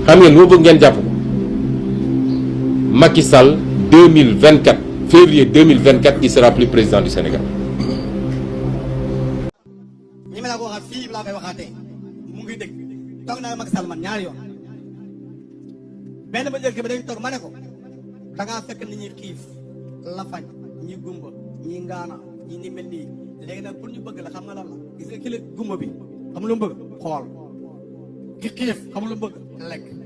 xam ngeen lu ma bëgg ngeen jàpp ko Macky Sall 2024 février 2024 il sera plus président du Sénégal. ñi ma la ko waxaat fii laa koy waxaatee mu ngi dégg toog naa Macky Sall man ñaari yoon benn ba njëkk bi dañ toog ma ne ko da ngaa fekk nit ñi xiif la fañ ñi gumba ñi ngaana ñi ni mel nii léegi nag pour ñu bëgg la xam nga lan la gis nga ki la gumba bi xam lu mu bëgg xool ki xiif xam lu mu bëgg lekk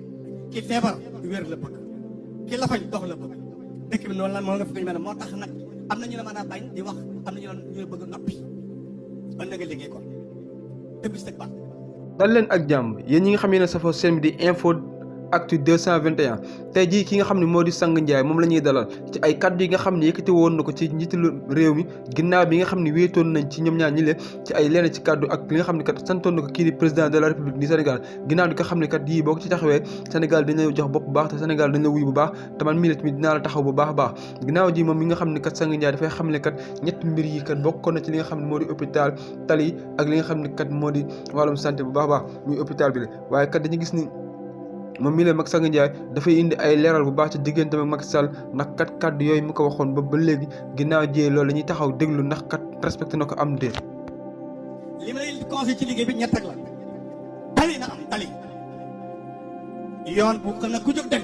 ki feebar wér la bëgg ki la fañ dox la bëgg dëkk bi noonu la moo nga fi ko ñu mel moo tax nag am na ñu la mën a bañ di wax am na ñu la bëgg noppi ën na nga liggéey kon dëgg si ba dal leen ak jàmm yéen ñi nga xam ne safoo seen bi di info actu 221 tey jii ki nga xam ne moo di Sang Ndiaye moom la ñuy dalal ci ay kaddu yi nga xam ne yëkkati woon na ko ci njiitalu réew mi ginnaaw bi nga xam ne wéetoon nañ ci ñoom ñaar ñi le ci ay lenn ci kaddu ak li nga xam ne kat santoon na ko kii di président de la république du Sénégal ginnaaw di ko xam ne kat yii boo ko ci taxawee Sénégal dañ la jox bopp bu baax te Sénégal dañ la wuy bu baax te man mii la tamit dinaa la taxaw bu baax a baax ginnaaw ji moom mi nga xam ne kat Sang Ndiaye dafay xam ne kat ñetti mbir yi kat bokkoon na ci li nga xam ne moo di hôpital tali ak li nga xam ne kat moo di wàllum santé bu baax a baax muy hôpital bi la waaye kat dañu gis ni moom mi la Macky Sang Ndiaye dafay indi ay leeral bu baax ci diggante ak Macky Sall ndax kat kàddu yooyu mu ko waxoon ba léegi ginnaaw jiyee loolu la ñuy taxaw déglu ndax kat respecté na ko am déet. li ma lay conseillé ci liggéey bi ñett rek la tali na am tali yoon bu xam ne ku jóg dem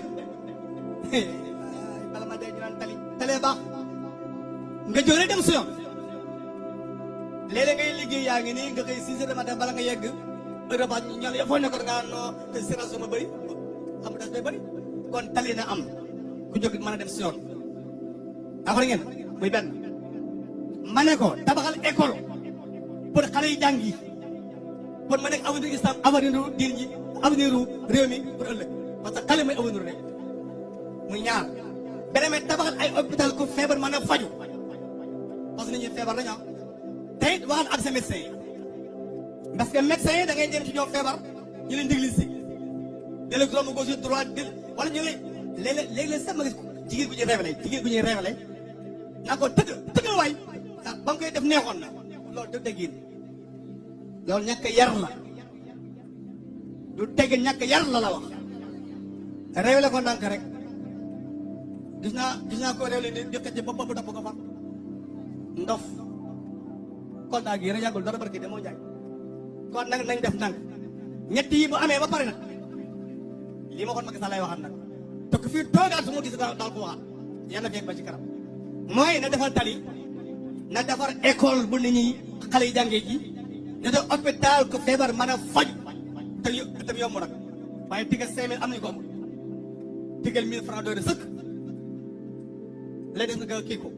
bala ma dee ñu naan talee baax nga jóg rek dem si yoon léeg-léeg ngay liggéey yaa ngi nii nga koy 6 heures du matin bala nga yegg heure ba ñoom ya foo nekkoon nga noo te sération ma bëri xam nga day bëri kon tali na am ku jóg mën a dem si yoon après ngeen muy benn ma ne ko tabaxal école pour xale yi jàng yi pour ma nekk avenir islam avenir diin ji avenir réew mi pour ëllëg parce que xale mooy avenir rek muy ñaar beneen may tabaxal ay hôpital ku feebar mën a faju parce que nit ñi feebar dañu am te it waxal ak sa médecin yi parce que médecin yi da ngay jëm ci ñoom feebar ñu leen déglu si léeg-léeg droit gauche droite wala ñu ne léeg-léeg sax ma gis jigéen gu ñuy révélé naa ko tëggal waay ndax ba nga koy def neexoon na loolu du teggin loolu ñàkk yar la du tegg ñàkk yar la wax révélé ko ndànk rek gis naa ko révélé ni jëkkat ci bopp dapp ko fa ndof kon daa gi rek yàggul dara barki demoo jaay kon nag nañ def ndànk ñett yi bu amee ba pare nag lii ma xoon Macky Sall lay waxaat nag te ku fii toogaat su ma gis daal ko waxaat yàlla feeg ba ci kanam mooy na defar tali na defar école bu nit ñi xale yi jàngee ji na def hôpital ko feebar mën a faj te yomb nag waaye ticket 5000 am nañu ko amul ticket 1000 francs doy na sëkk lay def nga kii ko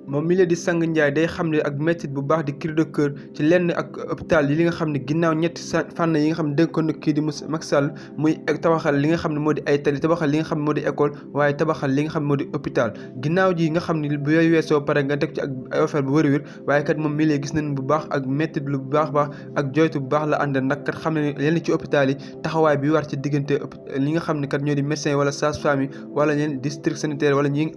moom mi la di Sang Ndiaye day xam ne ak métit bu baax di cri de cœur ci lenn ak hôpital yi li nga xam ne ginnaaw ñetti fànn yi nga xam ne dégg ko nag kii di Macky Sall muy tabaxal li nga xam ne moo di ay tali tabaxal li nga xam ne moo di école waaye tabaxal li nga xam ne moo di hôpital ginnaaw ji nga xam ne bu yooyu weesoo pare nga teg ci ak ay offre bu wër-wër waaye kat moom mi la gis nañ bu baax ak métit lu bu baax ak joytu bu baax la àndal ndax kat xam ne lenn ci hôpital yi taxawaay bi war ci diggante li nga xam ne kat ñoo di médecin wala sage-femme yi wala ñeen district sanitaire wala ñi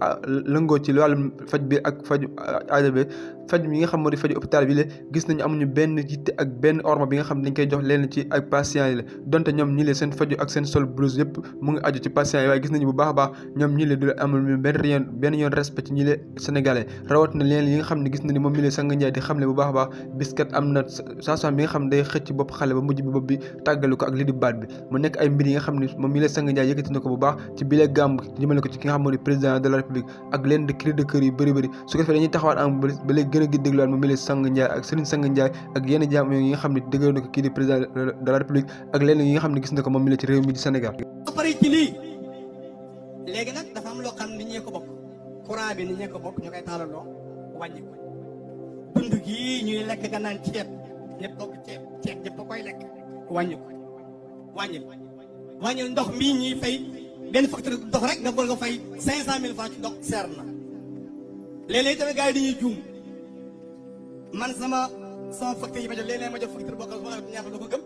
lëngoo ci wàllum faj bi ak faju aajo bi faj mi nga xam moo di faju hôpital bi la gis nañu amuñu benn yitte ak benn orma bi nga xam ne dañ koy jox leen ci ak patients yi la donte ñoom ñi le seen faju ak seen sol blouse yëpp mu ngi aju ci patients yi waaye gis nañu bu baax a baax ñoom ñi le du amul benn yoon respect ci ñi le sénégalais rawat na leen yi nga xam ne gis na ni moom mi le Sang Ndiaye di xamle bu baax a baax biskat am na sage-femme bi nga xam ne day xëcc bopp xale ba mujj bi bopp bi tàggalu ko ak li di baat bi mu nekk ay mbir yi nga xam ne moom mi le Sang Ndiaye yëkkati na ko bu baax ci bile gàmm jëmale ko ci ki nga xam moo di président de la république ak leen de cri de cœur yu bëri su ko defee dañuy taxawaat am ba léegi gën a gi dégluwaat moom mi le Sang Ndiaye ak Serigne Sang Ndiaye ak yenn jaam yi nga xam ne déglu na ko kii di président de la république ak lenn yi nga xam ne gis na ko moom mi le ci réew mi di Sénégal. pare ci lii léegi nag dafa am loo xam nit ñee ko bokk courant bi nit ñee ko bokk ñu koy taalaloo wàññi ko dund gii ñuy lekk nga naan ceeb ñëpp bokk ceeb ñëpp ba koy lekk wàññi ko wàññil ndox mii ñuy fay benn facture ndox rek nga bëgg nga fay 500 000 francs ci ndox seer na léeg-léeg tamit gars yi dañuy juum man sama facture yi ma jox léeg-léeg ma jox facture boo xam ne ñaata doo ko gëm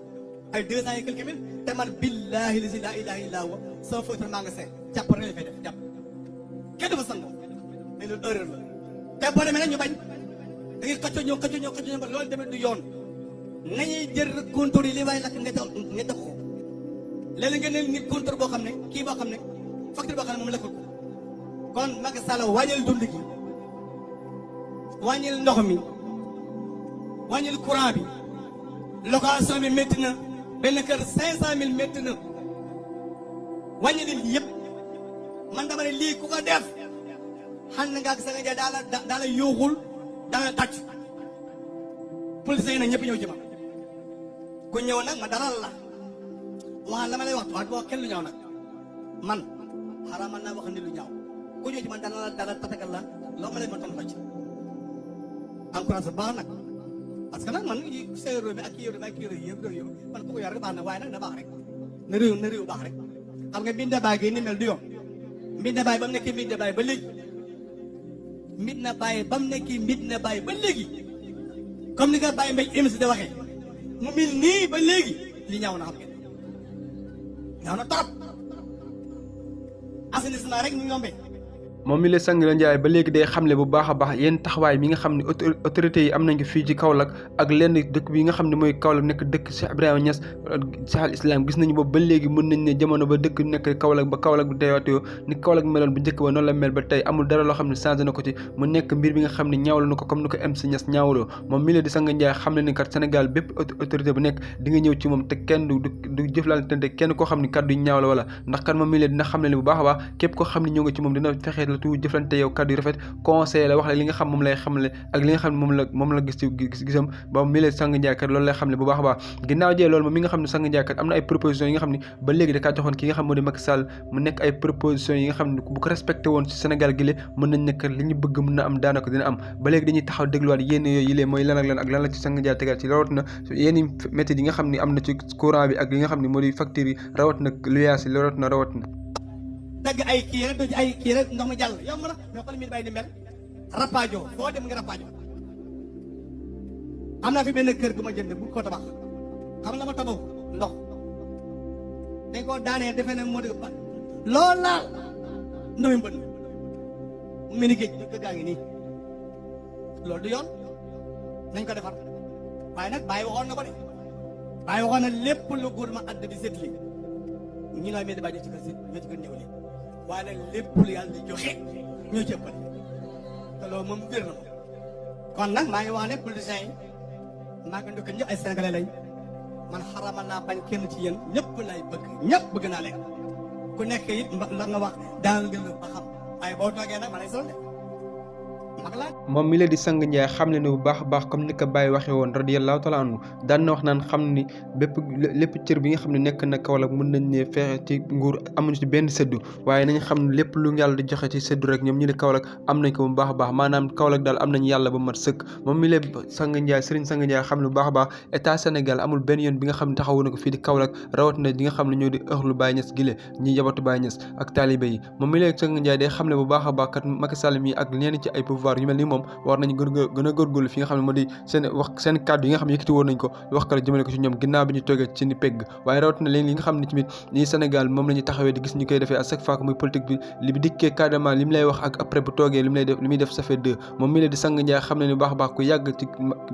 ay 200 et quelques mille te man billahi la ilaha illa huwa sama facture maa nga seet jàpp rek la fay def jàpp kenn dafa sangoo mais loolu erreur la te boo demee nag ñu bañ da ngay xëccoo ñëw ba loolu demee du yoon nañuy jël contour yi li waay lakk nga tax ko léeg-léeg ngeen ne nit compteur boo xam ne kii boo xam ne facture boo xam ne moom lekkul ko kon Macky Sall wàññil dund gi wàññil ndox mi wàññil courant bi location bi métti na benn kër 500000 métti na wàññi leen yëpp man dama ne lii ku ko def xam na nga ak Sanga Ndiaye daa la yóoxul daa la tàcc police yi nag ñëpp ñëw ci ma ku ñëw nag ma dalal la wax la ma lay wax wax kenn lu ñaaw nag man xaaral man naa wax ni lu ñaaw ku ñëw ci man dana tatagal la loo ma leen ma tontu la ci encourage baax nag parce que nag man seen réew mi ak kii yëpp yëpp man ku ko yor rek baax na waaye nag na baax rek na réew baax rek xam nga Mbinde Baye gi ni mel du yoon Mbinde Baye ba mu nekkee Mbinde Baye ba léegi Mbinde Baye ba mu nekkee Mbinde Baye ba léegi comme ni nga Baye Mbaye émission de waxee mu mil nii ba léegi li ñaaw na xam ngeen ñaaw na trop assainissement rek ñu yombee moom mi la Sanga Ndiaye ba léegi day xamle bu baax a baax yéen taxawaay mi nga xam ne autorités yi am nañ ko fii ci Kaolack ak lenn dëkk bi nga xam ne mooy Kaolack nekk dëkk Cheikh Ibrahima Niass Cheikh al Islam gis nañu boobu ba léegi mën nañ ne jamono ba dëkk nekk Kaolack ba Kaolack bu teewaatoo ni Kaolack meloon bu njëkk ba noonu la mel ba tey amul dara loo xam ne changé na ko ci mu nekk mbir bi nga xam ne ñaawlu na ko comme ni ko MC Niass ñaawloo moom mi la di Sanga Ndiaye xam ne ni kat Sénégal bépp autorité bu nekk di nga ñëw ci moom te kenn du jëflante kenn koo xam ne kaddu ñaaw la wala ndax kat moom mi la dina xam ne bu baax a baax képp koo xam ne ñëw nga ci moom dina fexe la tu jëflante yow kaddu yu rafet conseil la wax la li nga xam moom lay xamle ak li nga xam ne moom la gis ci gisam ba mi la Sanga Ndiaye kat loolu lay xamle bu baax a baax ginnaaw jee loolu moom mi nga xam ne Sanga Ndiaye kat am na ay propositions yi nga xam ne ba léegi da kaa joxoon ki nga xam moo di Macky Sall mu nekk ay propositions yi nga xam ne bu ko respecté woon ci Sénégal gi le mën nañ nekk li ñu bëgg mën na am daanaka dina am ba léegi dañuy taxaw dégluwaat yénn yooyu yi lee mooy lan ak lan la ci Sanga Ndiaye tegal ci rawat na yenn métiers yi nga xam ne am na ci courant bi ak li nga xam ne moo di facture yi rawat na luyaas yi rawat na dagg ay kii rek doo ci ay kii rek ndox mi jàll yomb na mais xool mi bàyyi di mel rapajo foo dem nga rapajo am naa fi benn kër gu ma jënd bu ko tabax xam nga ma tabax ndox dañ koo daanee defe ne moo di ba lool laal ndox mi mbënn mu mel ni géej gi gaa ngi nii loolu du yoon nañ ko defar waaye nag bàyyi waxoon na ko de bàyyi waxoon na lépp lu gouvernement àdd di seetli ñi nooy mel ni bàyyi ci kër si ñoo ci gën ñëw li waaye nag lépp lu yàlla di joxe ñoo ci ëppale te loolu moom wér na kon nag maa ngi wax ne politiciens yi maa ngi ndokk ñëpp ay sénégalais lañ man xaramal naa bañ kenn ci yéen ñëpp lay bëgg ñëpp bëgg naa leen ku nekk it la nga wax daal gën ba xam waaye boo toogee nag ma lay sol de moom mi la di Sanga Ndiaye xam ne bu baax a baax comme ni ko Baye waxee woon radiyallahu taala anhu daan na wax naan xam ni lépp cër bi nga xam ne nekk na Kaolack mën nañ ne fexe ci nguur amuñu ci benn séddu waaye nañ xam ne lépp lu yàlla di joxe ci séddu rek ñoom ñu ne Kaolack am nañ ko bu baax a baax maanaam Kaolack daal am nañ yàlla ba mat sëkk moom mi la Sanga Ndiaye Serigne Sanga Ndiaye xam ne bu baax a baax état Sénégal amul benn yoon bi nga xam ne taxawu na ko fii di Kaolack rawat na di nga xam ne ñoo di ëxlu Baye Niass gile ñi yabatu Baye Niass ak taalibe yi moom mi la Sanga Ndiaye day xam ne bu baax a baax kat Macky Sall mi ak ñenn ci ay pouvoir yu mel ni moom war nañu gën a góorgóorlu fi nga xam ne moo di seen kàddu yi nga xam ne yëkkati woon nañ ko wax ko jëmale ko ci ñoom ginnaaw bi ñu toogee ci ni pegg waaye rawatina léegi li nga xam ne tamit nii Sénégal moom la ñuy taxawee di gis ñu koy defee à chaque fois que muy politique bi li bi dikkee carrément li mu lay wax ak après bu toogee li muy def ça fait deux moom mi la di Sanga Ndiaye xam ne ni bu baax a baax ku yàgg ci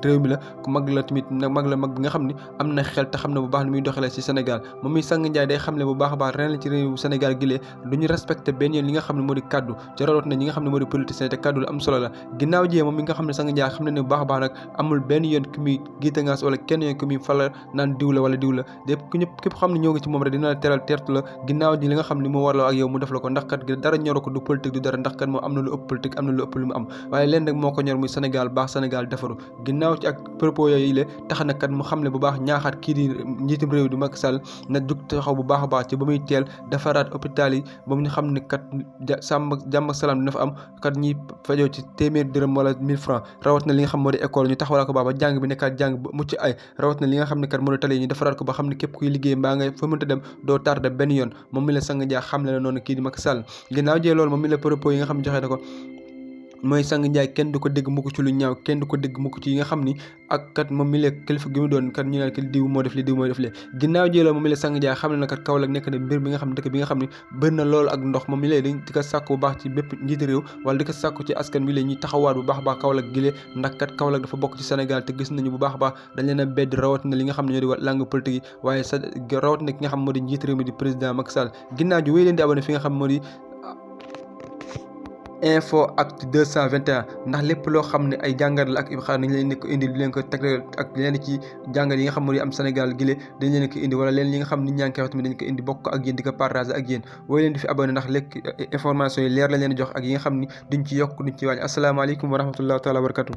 réew mi la ku mag la tamit mag bi nga xam ne am na xel te xam ne bu baax ni muy doxalee ci Sénégal moom mi Sanga Ndiaye day xam ne bu baax a baax ren la ci réew Sénégal gi lee du ñu respecté benn yoon li nga xam ne moo di kaddu ci rawatina ñi nga xam ne moo di politicien te kaddu lu am solo la ginnaaw jee moom mi nga xam ne Sanga Ndiaye xam ne ne bu baax a baax nag amul benn yoon ki muy giite ngaas wala kenn yoon ki muy fala naan diw la wala diw la dépp ku ñëpp képp xam ne ñoo ngi ci moom rek dina la teral tertu la ginnaaw ji li nga xam ne moo warloo ak yow mu def la ko ndax kat dara ñoro ko du politique du dara ndax kat moom am na lu ëpp politique am na lu ëpp lu mu am waaye leen rek moo ko ñor muy Sénégal baax Sénégal defaru ginnaaw ci ak propos yooyu la tax na kat mu xam ne bu baax ñaaxaat kii di njiitum réew di Macky Sall na jug taxaw bu baax a baax ci ba muy teel defaraat hôpital yi ba mu ñu xam ne kat jàmm ak salaam dina fa am kat ñi fajoo ci téeméer dërëm wala 1000 francs rawat na li nga xam moo di école ñu taxawal ko ba jàng bi nekkaat jàng ba mucc ay rawat na li nga xam ne kat moo di tali ñu defaraat ko ba xam ne képp kuy liggéey mbaa ngay fa mënta dem doo tardé benn yoon moom mi la Sanga Ndiaye xam ne la noonu kii di Macky Sall ginnaaw jee loolu moom mi la propos yi nga xam ne joxe na ko mooy Sang Ndiaye kenn du ko dégg mukk ci lu ñaaw kenn du ko dégg mukk ci yi nga xam ni ak kat moom mi la kilifa gi mu doon kat ñu naan kat diw moo def li diw moo def li ginnaaw jëloo moom mi la Sang Ndiaye xam ne na kat Kaolack nekk na mbir bi nga xam ne dëkk bi nga xam ne bëri na loolu ak ndox moom mi lay dañ di ko sàkku bu baax ci bépp njiiti réew wala di ko sàkku ci askan bi la ñuy taxawaat bu baax a baax Kaolack gilee ndax kat Kaolack dafa bokk ci Sénégal te gis nañu bu baax a baax dañ leen a bedd rawatina li nga xam ne ñoo di langue politique yi waaye sa rawatina ki nga xam moo di njiiti réew mi di président Macky Sall ginnaaw ji wéy leen di abonné fi nga xam moo di InfoActu 221 ndax lépp loo xam ne ay jàngat la ak xaar nañ leen ko indi di leen ko teg ak leen ci jàngat yi nga xam moo di am Sénégal gile dañ leen ko indi wala leen li nga xam ni ñaa ngi koy wax tamit dañ ko indi bokk ak yéen di ko partager ak yéen wooy leen di fi abonné ndax lépp information yi leer la leen jox ak yi nga xam ni duñ ci yokk duñ ci wàññi asalaamaaleykum wa rahmatullahi taala wa barakatu